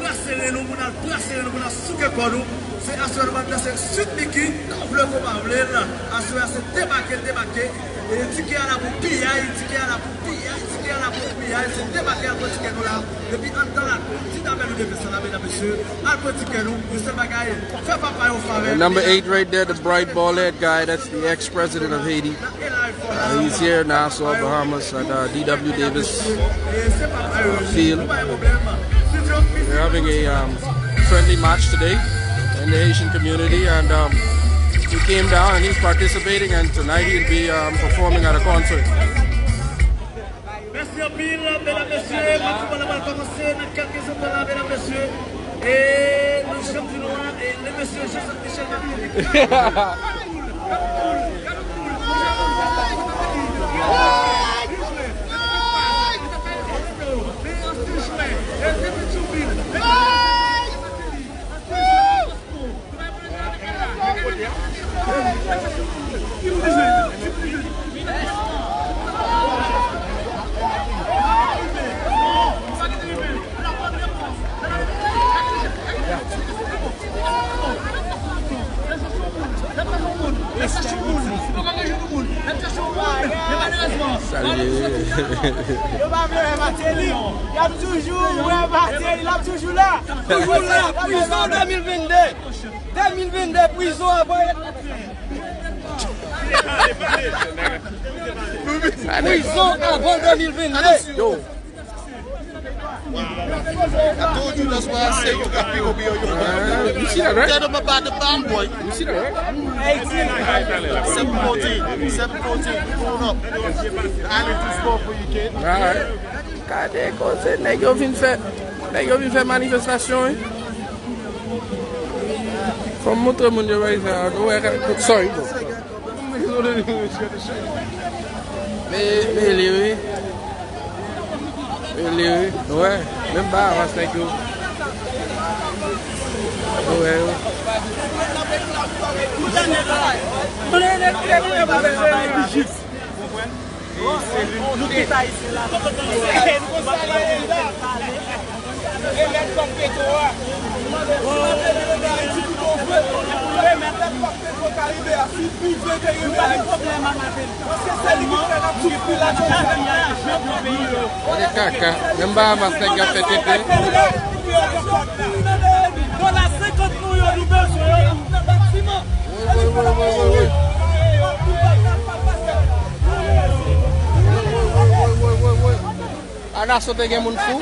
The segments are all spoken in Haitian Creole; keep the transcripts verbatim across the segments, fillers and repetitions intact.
Brasere nou, moun al brasere nou, moun al souke kò nou. Se aswè nou pral danse Sweet Micky, nou vle kou pa vle l. Aswè a se debake, debake. E tikè a la pou piyay, tikè a la pou piyay, tikè a la pou piyay. Se debake al pran tikè nou la. Epi anndan la, ti dam nou depi sa la, medam, mesye, al pran tikè nou. Yon sèl bagay, fè papa yo favè. And number eight right there, the bright bald-head guy, that's the ex-president of Haiti. Uh, he's here in Nassau, Bahamas, at uh, D W Davis uh, Field. They're having a um, friendly match today in the Haitian community, and um, he came down and he's participating, and tonight he'll be um, performing at a concert. Mèsi anpil, medam, mesye. Match la pral kòmanse nan kèlke enstans la, medam, mesye. E nou janm di nou an, e le mesye Joseph Michel Martelly. Salye. Yo pa vle wè Martelly. Y ap toujou wè Martelly, l ap toujou la. Toujou la, prizon de mil vennde. De mil vennde, prizon avan. Prizon avan de mil vennde. Yo. I told you that's why I say you got people be on your back. You see that, right? Tell them about the bomb boy. You see that, right? Seven fourteen. Seven fourteen. We going up. The island too small for you, kid. All right. Gade koze nèg yo vin fè, nèg yo vin fè manifestasyon, wi. Fò m montre moun yo bagay sa, nou wè, sorry, bro. Men, men li, wi. Men li, wi. Nou wè, menm Bahamas nèg yo. Nou wè yo. Nou tout ayisyen la. Gade kaka, menm Bahamas nèg ap fè tenten. Dola senkant milyon nou bezwen yo. Woy, woy, woy, woy, woy, woy. Woy, woy, woy, woy, woy, woy, woy. Anaso te gen moun fou.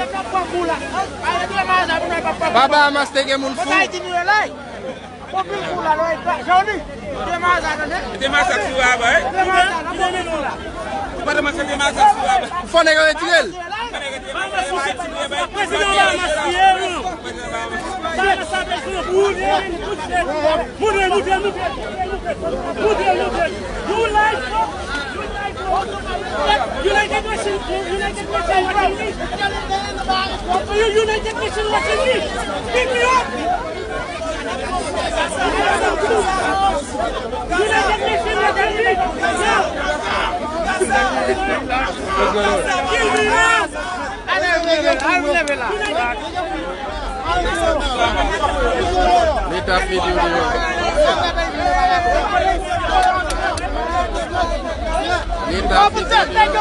Ba Bahamas te gen moun fou. Fò nèg yo retire l. Prezidan Bahamas li ye, non. Bahamas la bezwen ou. Moute, moute, moute. Moute, moute. You like, you like, United Nations, United Nations watching me. United Nations watching me. Pick me up. United Nations watching me. Kill me now. Leta ap mete yo deyò. Leta ap mete yo deyò.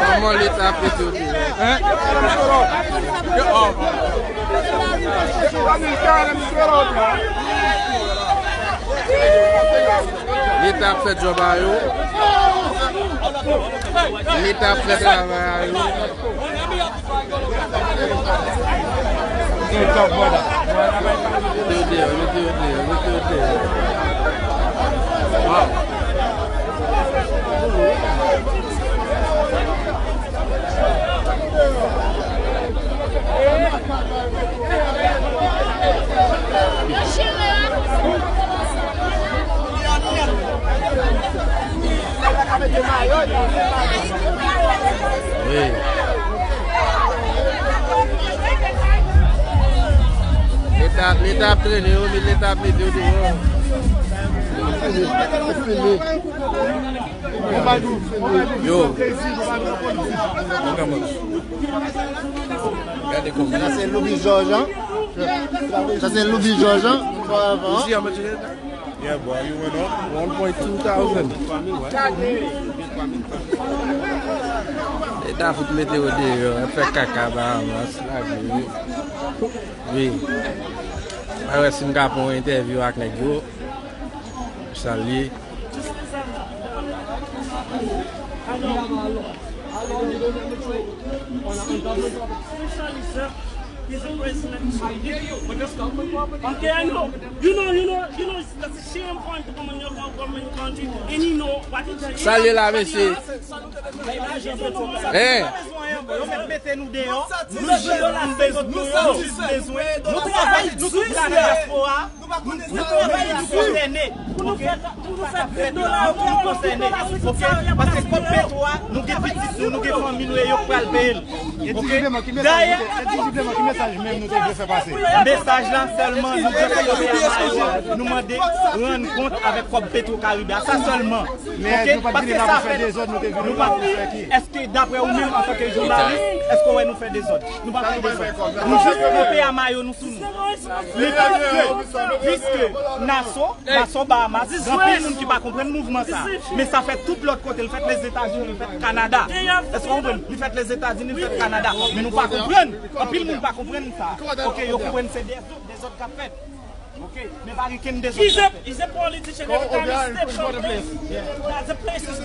Kòman leta ap mete yo deyò? Leta ap fè djòb a yo. Leta ap fè travay a yo. Mete yo deyò, mete yo deyò, mete yo deyò. Wow. Leta ap trennen yo, men Leta ap mete yo deyò. Yo. Gade kòman. Sa se Loubi Jòj, an? Sa se Loubi Jòj, an? Fò avan. Yeah, boy, you went up one point two thousand. Leta fout mete yo deyò, ap fè kaka Bahamas, lage yo. Wi. Mwen wè si m ka pran yon entèvyou ak nèg yo. Salye. He's a president. Okay, I know. You know, you know, you know, it's, that's a shame for him to come in your government country and he know what he done. Salye la, mesye. Hein? Yo mèt mete nou deyò. Nou jis, nou bezwen, nou jis bezwen, nou travay, nou tout la nan dyaspora. Nou travay, nou konsène. Pou nou fè, pou nou fè ven dola, nou konsène. Ok? Paske kòb petwo a, nou gen pitit nou, nou gen fanmi nou, e yo k pral peye l. Ok? Dayè, mesaj la sèlman, nou vle fè pase. Mesaj la sèlman, nou vle fè pase. Nou mande rann kont avèk kòb Petro Caribe a. Sa sèlman. Ok? Paske sa fèt, nou pa, èske daprè ou menm, antanke jounalis, èske w wè nou fè dezòd? Nou pa fè dezòd. Nou jis kanpe a mayo nou sou nou. Men piske, piske Naso, Naso Bahamas, gen anpil moun ki pa konprann mouvman sa. Men sa fèt tout lòt kote, l fèt Lèzetazini, l fèt Kanada. Èske w konprann? Li fèt Lèzetazini, li fèt Kanada. Men nou pa konprann. Anpil moun pa konprann sa. Ok, yo konprann se dezòd, dezòd k ap fèt. Ok, men pa gen kenn dezòd k ap fèt. He's a politician every time he steps on place. That's a place is